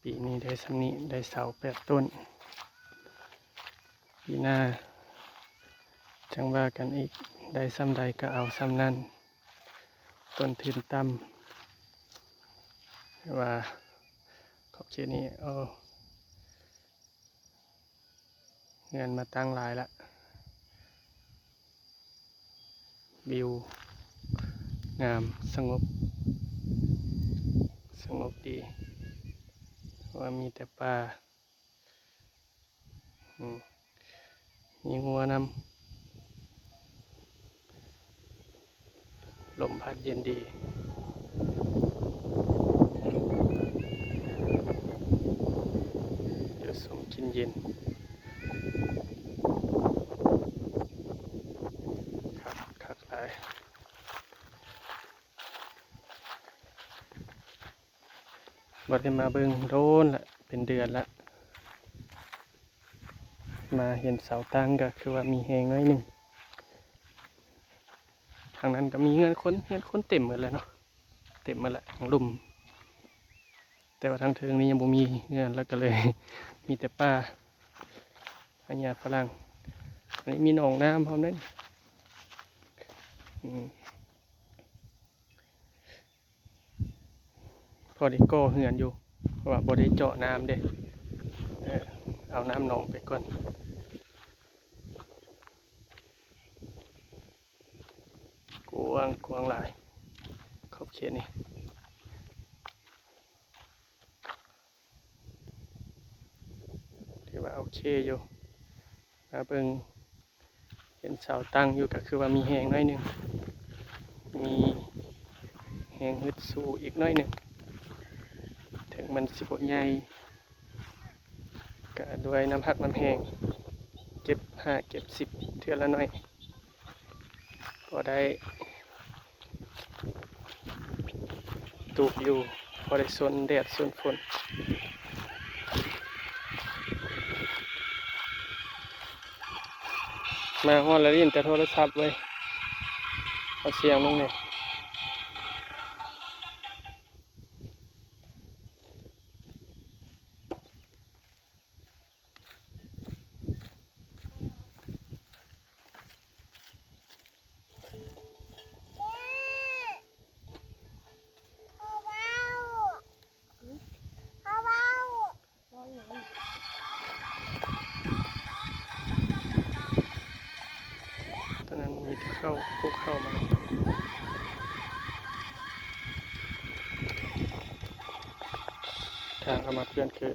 ປີນີ້ໄດ້ສ່ຳນີ້ ໄດ້ເສົາແປດຕົ້ນ. ປີໜ້າຈັ່ງວ່າກັນອີກ, ໄດ້ສ່ຳໃດກໍເອົາສ່ຳນັ້ນ, ຕົ້ນທຶນຕ່ຳ. ແຕ່ວ່າຂອບເຂດນີ້ ເອົາເຮືອນມາຕັ້ງຫຼາຍລະ. ວິວງາມ ສະຫງົບ ສະຫງົບດີ ເພາະວ່າມີແຕ່ປ່າ ອືມ ມີງົວນຳ. ລົມພັດເຢັນດີ ຢູ່ຊົມກິນເຢັນ ຄັກ ຄັກຫຼາຍ. ບໍ່ໄດ້ມາເບິ່ງໂດນລະ ເປັນເດືອນລະ. ມາເຫັນເສົາຕັ້ງກໍຄືວ່າມີແຮງໜ້ອຍໜຶ່ງ. ທາງນັ້ນກໍມີເຮືອນຄົນ, ເຮືອນຄົນເຕັມໝົດແລ້ວເນາະ, ເຕັມໝົດແລ້ວ ທາງລຸ່ມ. ແຕ່ວ່າທາງເທິງນີ້ຍັງບໍ່ມີເຮືອນ, ແລ້ວກໍເລີຍມີແຕ່ປ່າ ພະຍາຝຣັ່ງ. ອັນນີ້ມີໜອງນ້ຳພ້ອມເດ້. ອືມ. ພໍໄດ້ກໍ່ເຮືອນຢູ່ ເພາະວ່າບໍ່ໄດ້ເຈາະນ້ຳເດ້. ເອີ ເອົານ້ຳໜອງໄປກ່ອນ. ກວ້າງ ກວ້າງຫຼາຍ ຂອບເຂດນີ້. ຖືວ່າໂອເຄຢູ່. ມາເບິ່ງ ເຫັນເສົາຕັ້ງຢູ່ ກໍຄືວ່າມີແຮງໜ້ອຍໜຶ່ງ, ມີແຮງຮຶດສູ້ອີກໜ້ອຍໜຶ່ງ. ເຖິງມັນຊິບໍ່ໃຫຍ່ ກະດ້ວຍນ້ຳພັກນ້ຳແຮງ ເກັບຫ້າເກັບສິບເທື່ອລະໜ້ອຍ ພໍໄດ້ຕູກຢູ່ ພໍໄດ້ຊົນແດດຊົນຝົນ. ມາຮອດລະຫຼິ້ນແຕ່ໂທລະສັບເວີຍ ເອົາສຽງລົງແດ່. ຕອນນັ້ນມີແຕ່ເຂົ້າ ປູກເຂົ້າມາ. ທາງເຂົ້າມາເພື່ອນຄື